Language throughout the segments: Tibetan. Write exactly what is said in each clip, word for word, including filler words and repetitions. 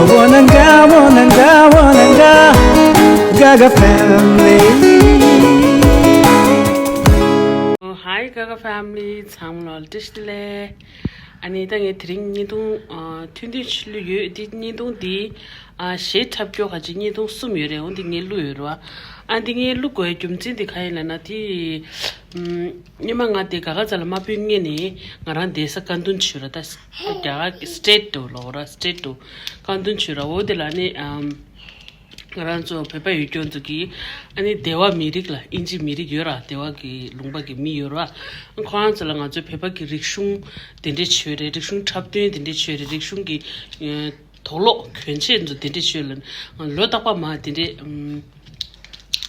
Wananga, wananga, wananga, Gaga family. Hi Gaga family, ཚང་མ་ལ་བཀྲ་ཤིས་བདེ་ལེགས། ཨ་ནི་ད་ངས་དེ་རིང་བརྙན་ཐུང་ཨ་ཐུང་ཐུང་ཞིག་བླུགས་ཡོད། འདི་བརྙན་ཐུང་འདི་ཨ་གཞས་འཁྲབ་སྐྱོར་ག་ཅིག་བརྙན་ཐུང་གསུམ་ཡོད་རེད། འོ་འདི་ངས་བླུགས་ཡོད་རེད་བ། ཨ་འདི་ངས་བླུགས་དགོས་རྒྱུ་མཚན་དེ་ག་ཡིན་ལབ་ན། དེ་ཨམ་སྔོན་མ་ང་དེ་ག་ག་ཚ་ལ་མ་ཕེབས་སྔོན་ནས་ང་རང་བསྡད་ས་ཀན་ཏུན་ཆུས་ར། ད་རྒྱ་གར་གྱི་སི་ཊེ་ཊི་དུ་ལོག་ར། སི་ཊེ་ཊི་དུ་ཀན་ཏུན་ཆུས་ར། འོ་དེ་ལ་ནི་ཨམ་ང་རང་ཚོ་བོད་པ་ཡུལ་སྐྱོང་ཚོ་གིས་ཨ་ནི་སྡེ་བ་མི་རིགས་ལ་དབྱིན་ཇི་མི་རིགས་ཡོད་ར། སྡེ་བ་གི་ལུང་པ་གི་མི་ཡོད་ར། ཁོ་རང་ཚོ་ལ་ང་ཚོའི་བོད་པ་གི་རིག་གཞུང་དེ་འདྲས་བྱོས་རེད། རིག་གཞུང་འཁྲབ་སྟོན་དེ་འདྲས་བྱོས་རེད། རིག་གཞུང་གི་ཨ་དུག་ལོག་གྱོན་ཆས་ཚོ་དེ་འདྲས་བྱོས་ལ་ལོ་རྟག་པར་མ་དེ་འདྲས་ཨམ་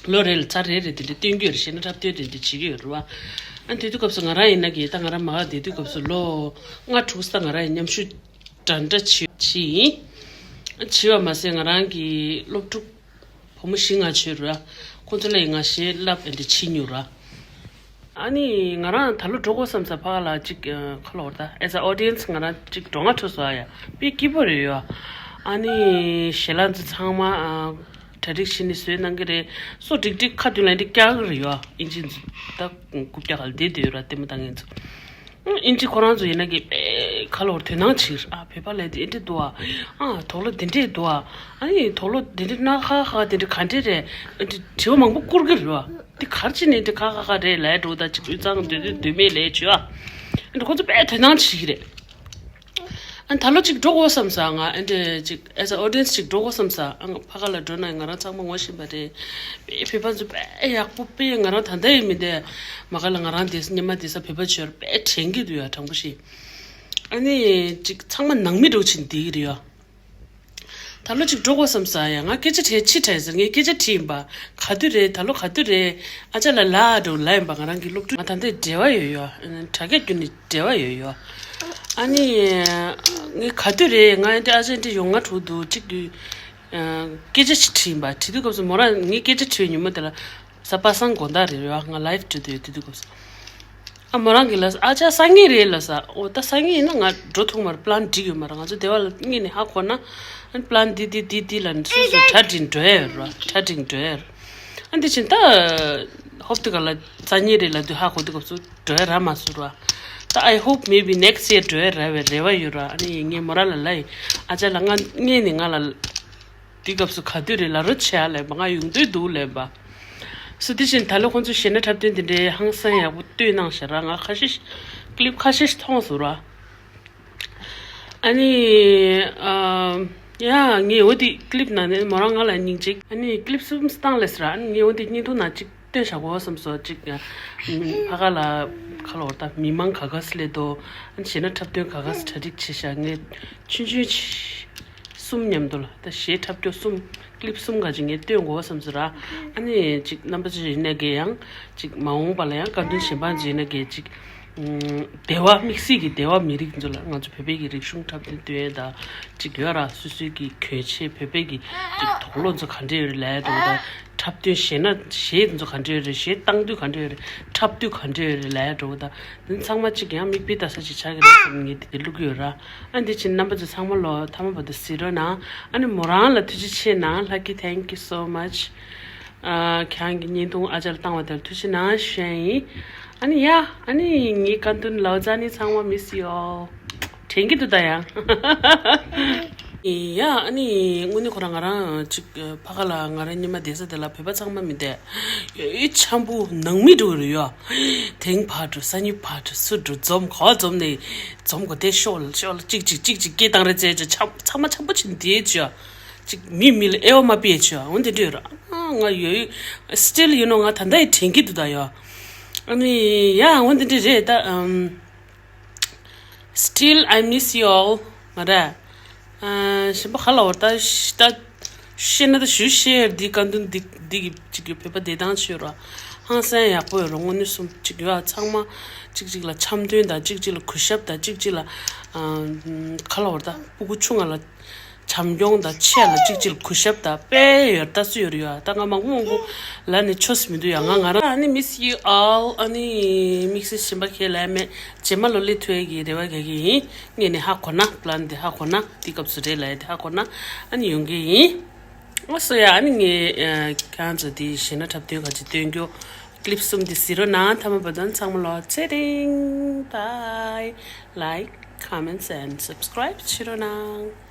ལོ་རེ་ལ་ཚར་རེ་རེ་དེ་འདྲས་སྟོན་གྱི་ཡོད་རེད། གཞས་སྣ་འཁྲབ་སྟོན་དེ་འདྲས་བྱེད་ཀྱི་ཡོད་རེད་བ། ཨ་དེ་དུས་སྐབས་སུ་ང་རང་ཡིན་ན་གི་ད་ང་རང་མ་ག་དེ་དུས་སྐབས་སུ་ལོ་ལྔ་དྲུག་ཙམ་ང་རང་ཡིན་མཉམ་ཞུགས་འདྲ་འདྲ་བྱེད་བྱེད་ཡིན། བྱེད་པ་མ་ཟད་ང་རང་གི་སློབ་ཕྲུག་བུ་མོ་བཞི་ལྔ་ཡོད་ར། ཁོང་ཚོ་ལ་ཡི་ང་གཞས་བསླབ་ཨེ་འདྲ་བྱེད་མྱོང་ར། ཨ་ནི་ང་རང་ད་ལོ་འགྲོ་དགོས་བསམ་ས་ཕ་ག་ལ་ཅིག་ཁ་ལོ་བར་ད་as a audience ང་རང་ཅིག་འགྲོ་ང་ཐུག་སོ་ཨ་ཡ་དཔེ་སྐྱིད་པོ་རེད་ཡོ། ཨ་ནི་ཞལ་ལག་ཚོ་ཚང་མ་གྲ་སྒྲིག་བྱས་ནས་བཟོས་གནང་གི་རེད། སོ་འགྲིག་འགྲིག་ཁ་མདུན་ལ་འདི་བཀྱག་གི་རེད་ཡོ། ཨིན་ཇི་ད་རྐུབ་བཀྱག་ག་ལ་བསྡད་སྡོད་ཡོད་ར། ལྟད་མོ་ལྟ་མཁན་ཚོ། ཨིན་ཇི་ཁོ་རང་ཚོ་ཡིན་ན་གི་དཔེ་ཁ་ལོ་བར་དོ་སྣང་བྱེད་ཀྱི་རེད། ཨ་བོད་པ་ལབ་དེ་འདི་འདྲ་འདུག་ཨ། ཨ་དུག་ལོག་འདི་འདྲ་འདུག་ཨ། ཨ་ནི་དུག་ལོག་འདི་འདྲ་སྣ་ཁ་ཁ་འདི་འདྲ་ག་འདྲ་རེད། ཨ་འདི་དྲི་བ་མང་པོ་བསྐུར་གི་རེད་བ། འདི་ག་རེ་བྱས་ནས་འདི་ཁ་ཁ་ཁ་རེད་ལབ་འགྲོ། ད་ཅིག་དབུས་གཙང་འདི་འདི་འདི་མེད་ལབ་བྱོས་ཨ། ཨ་འདི་ཁོ་ཚོ་དཔེ་དོ་སྣང་བྱེད་ཀྱི་རེད། ཨ་ད་ལོ་ཅིག་འགྲོ་དགོས་བསམ་ས། ང་ཨ་འདྲ་ཅིག་as a audience་ཅིག་འགྲོ་དགོས་བསམ་ས། ཨ་ཕ་ག་ལ་འགྲོ་ན་ང་རང་ཚང་མ་ངོ་ཤེས་པ་རེད། དཔེ་བོད་པ་ཚོ་དཔེ་ཡག་པོ། དཔེ་ང་རང་ད་ལྟ་ཡིན་མིན་དེ་མ་ག་ལ་ང་རང་དེ་སྔོན་མ་དེ་ས་བོད་པ་ཚོར་དཔེ་དྲན་གྱི་འདུག་ཡ། དྲང་པོ་བཤད། ཨ་ནི་ཅིག་ཚང་མ་ནང་མི་འདྲ་བོ་ཅིག་བསྡད་ཀྱི་རེད་ཡ། ད་ལོ་ཅིག་འགྲོ་དགོས་བསམ་ས་ཡ། ང་སྐད་ཆ་དྲིས་ཕྱིས་དྲིས་ཟེར། ངས་སྐད་ཆ་དྲིས་ཡིན་པ། ག་དུས་རེད། ད་ལོ་ག་དུས་རེད། ཨ་ཅག་ལགས་ལབ་འགྲོ་ལབ་ཡིན་པ། ང་རང་གི་སློབ་ཕྲུག་ང་ད་ལྟའི་འབྲེལ་བ་ཡོད་ཡོད། དྲ་རྒྱ་བརྒྱུད་ནས་འབྲེལ་བ་ཡོད་ཡོད། ཨ་ནི་ངས་ག་དུས་རེད། ང་འདི་ཨ་ཅག་འདི་ཡོང་ང་འགྲོ་འདུག་ཅིག་དུས་སྐད་ཆ་ཞིག་དྲིས་ཡིན་པ། དྲིས་དུས་སྐབས་སུ་མོ་རང་ངས་སྐད་ཆ་དྲིས་ཉིན་མོ་དེ་ལ་གཟའ་པ་སངས་དགོང་དག་རེད་ཡོད། ང་ལའེབ་འགྲོ་འདུག་ཡོད། དེ་དུས་སྐབས་སུ། ཨ་མོ་རང་གིས་ལབ་ས། ཨ་ཅག་སང་ཉིན་རེད་ལབ་ས། འོ་ད་སང་ཉིན་ཡིན་ན་ང་འགྲོ་ཐུབ་མ་རེད། པི་ལན་འགྲིག་ཡོད་མ་རེད། ང་ཚོ་སྡེ་བ་ལ་སྔོན་ནས་ཧ་གོ་ན་ཨ་པི་ལན་འདི་འདི་འདི་འདི་ལ་སོ་སོ་གྲ་སྒྲིག་འགྲོ་ཡ་ཡོད་ར། གྲ་སྒྲིག་འགྲོ་ཡ་ཡོད། ཨ་འདི་བཞིན་ད་ཧོབ་ཏེ་ག་ལ་སང་ཉིན་རེད་ལབ་དུས་ཧ་གོ་དུས་སྐབས་སུ་འགྲོ་ཡ་རག་མ་སོང་ར། ད་I hope maybe next year འགྲོ་ཡ་རག་པའི་རེ་བ་ཡོད་ར། ཨ་ནི་ངས་མོ་རང་ལ་ལབ་ཡིན། ཨ་ཅག་ལགས་ང་སྔོན་ནས་ང་ལ། དེ་སྐབས་སུ་ག་དུས་རེད་ལབ་རོགས་བྱེད་ཨ་ལབ་པ། ང་ཡོང་འདོད་འདུག་ལབ་པ། སོ་དེ་བཞིན་ད་ལོ་ཁོང་ཚོས་གཞས་སྣ་འཁྲབ་སྟོན་དེ་འདྲའི་ཧང་སང་ཡག་པོ་སྟོན་གནང་ཤག་ར། ང་ཁ་ཤས་ཤིག་ཀི་ལིབ་ཁ་ཤས་ཤིག་མཐོང་སོང་ར། ཨ་ནི་ཨ་ཡ་ངས་འོ་དེ་ཀི་ལིབ་ནང་ནས་མོ་རང་ང་ལ་སྙིང་རྗེ། ཨ་ནི་ཀི་ལིབ་གསུམ་བཏང་ལས་ར། ཨ་ནི་ངས་འོ་དེ་བརྙན་ཐུང་ནང་གཅིག་སྟོན་བཞག་གོ་བསམ་སོང་། གཅིག་ཕ་ག་ལ་ཁ་ལོ་ད་མི་མང་ག་ག་སེ་སླེབས་འདུག་ཨ་ནི་གཞས་སྣ་འཁྲབ་སྟོན་ག་ག་སེ་གྲ་སྒྲིག་བྱས་ཤག་ངས་ཆུང་ཆུང་ཆི་གསུམ་མཉམ་དུ་ལ་ད་གཞས་འཁྲབ་སྐྱོར་གསུམ་ཀི་ལིབ་གསུམ་ག་ཅིག་ངས་སྟོན་དགོས་བསམ་ཟེར་ར། ཨ་ནི་ཅིག་རྣམ་པ་ཚོ་ཡིན་ན་གི་ཡང་ཅིག་མ་འོངས་པ་ལ་ཡང་བཀའ་དྲིན་གཞན་ཕན་ཅིག་ཡིན་ན་གི་ཅིག་ཨུམ་སྡེ་བ་དམིགས་བསལ་གྱི་སྡེ་བ་མི་རིགས་ཚོ་ལ་ང་ཚོ་བོད་པའི་གི་རིག་གཞུང་འཁྲབ་སྟོན་སྟོན་ཡས་ད་ཅིག་ཡོད་ར། སོ་སོའི་གི་གྱོན་ཆས་བོད་པའི་གི་ཅིག་དུག་ལོག་ཚོ་ག་འདྲ་ཡོད་རེད་ལབ་ཡ་འདྲ་བོ་ད། འཁྲབ་སྟོན་གཞས་སྣ་གཞས་ཚོ་ག་འདྲ་ཡོད་རེད། གཞས་བཏང་དུས་ག་འདྲ་ཡོད་རེད། འཁྲབ་དུས་ག་འདྲ་ཡོད་རེད་ལབ་ཡ་འདྲ་བོ་ད། འདི་ཚང་མ་གཅིག་ཡང་མིག་དཔེ་ལྟ་ས་ཅིག་ཆགས་ཀྱི་རེད་བསམ་ངས་དེ་བླུག་གི་ཡོད་ར། ཨ་འདི་ཕྱིན་རྣམ་པ་ཚོ་ཚང་མ་ལོ་མཐའ་མ་བར་དུ་གཟིགས་རོགས་གནང་། ཨ་ནི་མོ་རང་ལ་ཐུགས་རྗེ་ཆེ་གནང་། Lucky, thank you so much. ཨ་ཁྱེད་རང་གི་བརྙན་ཐུང་ཨ་ཅག་ལ་བཏང་བ་དེར་ཐུགས་རྗེ་གནང་ཞུ་ཡ་ཡིན། ཨ་ནི་ཡ་ཨ་ནི་ངའི་ཀན་ཏུན་ལའོ་ཙཱ་ནི་ཚང་མ་miss you all. དྲན་གྱི་འདུག་ད་ཡང་། ཡ་ཨ་ནི་དངོས་གནས་ཁོ་རང་ང་རང་ཅིག་ཕ་ག་ལ་ང་རང་སྔོན་མ་བསྡད་ས་དེ་ལ་བོད་པ་ཚང་མ་མི་བསྡད། ཡོད་འཆམ་པོ་ནང་མི་འགྲོ་གི་རེད་ཡ། དེང་ཕར་འགྲོ་སང་ཉིན་ཕར་འགྲོ་སུ་འགྲོ་འཛོམས་ག་འཛོམས་ནས་འཛོམས་གོ་དེ་ཤོག་ལ་ཤོག་ལ་གཅིག་གཅིག་གཅིག་གཅིག་སྐད་བཏང་རེ་བཙལ་ཅིག་འཆམ་ཚང་མ་འཆམ་པོ་ཕྱིན་བསྡད་ཅིག་ཡ། ཅིག་མི་མི་ལ་དབྱེ་བ་མ་སྤེལ་ཅིག་ཡ། འོ་འདི་འདྲ་ཡོད་ར། ཨ་ང་ཡོད་still you know ང་ད་ལྟ་ཡི་དྲན་གྱི་འདུག་ད་ཡ། ཨ་ནི་ཡ་འོ་འདི་འདྲ་རེད་ད། ཨམ། Still, I miss you all. མ་རེད། ཨ་གཞན་པ་ག་ལ་བར་ད་ཤི་ད་ཤེས་ན་ད་ཞུ་ཤེས་འདི་ཀན་ཏུན་འདི་འདི་གི་ཅིག་གི་བོད་པ་བདེ་ཐང་ཆོས་ར་ཧང་སང་ཡག་པོ་ཡོད་ར། དངོས་གནས་སུ་ཅིག་ཡོད་ཨ། ཚང་མ་ཅིག་ཅིག་ལ་འཆམ་མཐུན་དང་ཅིག་ཅིག་ལ་གུས་ཞབས་དང་ཅིག་ཅིག་ལ་ཨ་ག་ལ་བར་ད་སྤུ་གུ་ཆུང་ང་ལ་ བྱམས་སྐྱོང་དང་ཆེ་ལ་གཅིག་གཅིག་ལ་གུས་ཞབས་དང་དཔེ་ཡོད་ལྟ་སུ་ཡོད་ཡོད་ད་ང་མང་པོ་མང་པོ་ལ་ནི་ཆོས་མི་འདུག་ཡ། ང་ང་རང་ཨ་ནི་miss you all ཨ་ནི་དམིགས་བསལ་གཞན་པ་ཁས་ལེན་མེད། རྗེས་མ་ལོ་ལི་ཐུའི་གི་རེ་བ་རྒྱག་གི་ཡིན། ངས་ནི་ཧ་གོ་ན་plan དེ་ཧ་གོ་ན་དེ་སྐབས་སུ་རེད་ལ་ཡ་དེ་ཧ་གོ་ན་ཨ་ནི་ཡོང་གི་ཡིན། ཨོ་སོ་ཡ་ཨ་ནི་ངས་ཁྱེད་རང་ཚོ་དེ་གཞས་སྣ་འཁྲབ་སྟོན་ག་ཅིག་སྟོན་རྒྱུ་clip་གསུམ་དེ་གཟིགས་རོགས་གནང་། ཐ་མ་བར་དུ་ཚང་མ་ལོ་ཚེ་རིང་bye like comments and subscribe བྱེད་རོགས་གནང་།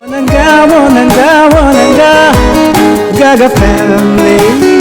Wananga, wananga, wananga, Gaga family.